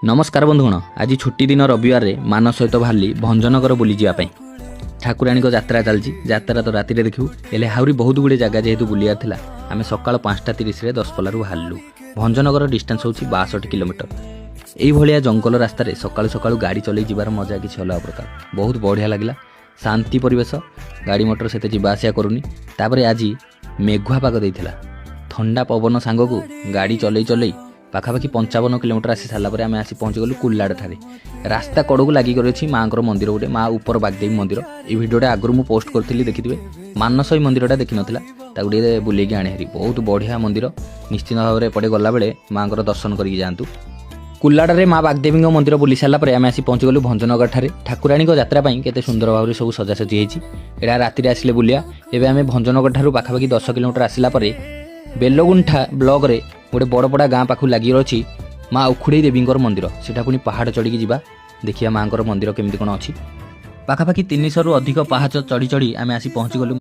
ନମସ୍କାର ବନ୍ଧୁଗଣ, ଆଜି ଛୁଟି ଦିନ ରବିବାରରେ ମାନସ ସହିତ ବାହାରିଲି ଭଞ୍ଜନଗର ବୁଲିଯିବା ପାଇଁ। ଠାକୁରାଣୀଙ୍କ ଯାତ୍ରା ଚାଲିଛି। ଯାତ୍ରା ତ ରାତିରେ ଦେଖିବୁ, ହେଲେ ଆହୁରି ବହୁତ ଗୁଡ଼ିଏ ଜାଗା ଯେହେତୁ ବୁଲିବାର ଥିଲା, ଆମେ ସକାଳ 5:30ରେ ଦଶପଲ୍ଲାରୁ ବାହାରିଲୁ। ଭଞ୍ଜନଗର ଡିଷ୍ଟାନ୍ସ ହେଉଛି 62 କିଲୋମିଟର। ଏଇଭଳିଆ ଜଙ୍ଗଲ ରାସ୍ତାରେ ସକାଳୁ ସକାଳୁ ଗାଡ଼ି ଚଲେଇ ଯିବାର ମଜା କିଛି ଅଲଗା ପ୍ରକାର। ବହୁତ ବଢ଼ିଆ ଲାଗିଲା, ଶାନ୍ତି ପରିବେଶ, ଗାଡ଼ି ମଟର ସେତେ ଯିବା ଆସିବା କରୁନି। ତାପରେ ଆଜି ମେଘୁଆ ପାଗ ଦେଇଥିଲା, ଥଣ୍ଡା ପବନ ସାଙ୍ଗକୁ ଗାଡ଼ି ଚଲେଇ ଚଲେଇ ପାଖାପାଖି 55 କିଲୋମିଟର ଆସି ସାରିଲା ପରେ ଆମେ ଆସି ପହଞ୍ଚିଗଲୁ କୁଲାଡ଼ ଠାରେ। ରାସ୍ତା କଡ଼କୁ ଲାଗିକରି ଅଛି ମାଆଙ୍କର ମନ୍ଦିର ଗୋଟେ, ମା ଉପର ବାଗଦେବୀ ମନ୍ଦିର। ଏଇ ଭିଡ଼ିଓଟା ଆଗରୁ ମୁଁ ପୋଷ୍ଟ କରିଥିଲି, ଦେଖିଥିବେ। ମାନସ ଏଇ ମନ୍ଦିରଟା ଦେଖିନଥିଲା, ତାକୁ ଟିକେ ବୁଲେଇକି ଆଣେ ହେରି। ବହୁତ ବଢ଼ିଆ ମନ୍ଦିର, ନିଶ୍ଚିତ ଭାବରେ ଏପଟେ ଗଲାବେଳେ ମାଆଙ୍କର ଦର୍ଶନ କରିକି ଯାଆନ୍ତୁ। କୁଲାଡ଼ରେ ମା ବାଗଦେବୀଙ୍କ ମନ୍ଦିର ବୁଲି ସାରିଲା ପରେ ଆମେ ଆସି ପହଞ୍ଚିଗଲୁ ଭଞ୍ଜନଗର ଠାରେ। ଠାକୁରାଣୀଙ୍କ ଯାତ୍ରା ପାଇଁ କେତେ ସୁନ୍ଦର ଭାବରେ ସବୁ ସଜାସଜି ହେଇଛି। ଏଇଟା ରାତିରେ ଆସିଲେ ବୁଲିବା। ଏବେ ଆମେ ଭଞ୍ଜନଗର ଠାରୁ ପାଖାପାଖି 10 କିଲୋମିଟର ଆସିଲା ପରେ ବେଲଗୁଣ୍ଠା ବ୍ଲକରେ ଗୋଟେ ବଡ଼ପଡ଼ା ଗାଁ ପାଖକୁ ଲାଗି ଅଛି ମା ଉଖୁଡ଼େଇ ଦେବୀଙ୍କର ମନ୍ଦିର। ସେଟା ପୁଣି ପାହାଡ଼ ଚଢ଼ିକି ଯିବା, ଦେଖିବା ମାଆଙ୍କର ମନ୍ଦିର କେମିତି କ'ଣ ଅଛି। ପାଖାପାଖି 300ରୁ ଅଧିକ ପାହାଚ ଚଢ଼ି ଚଢ଼ି ଆମେ ଆସି ପହଞ୍ଚିଗଲୁ।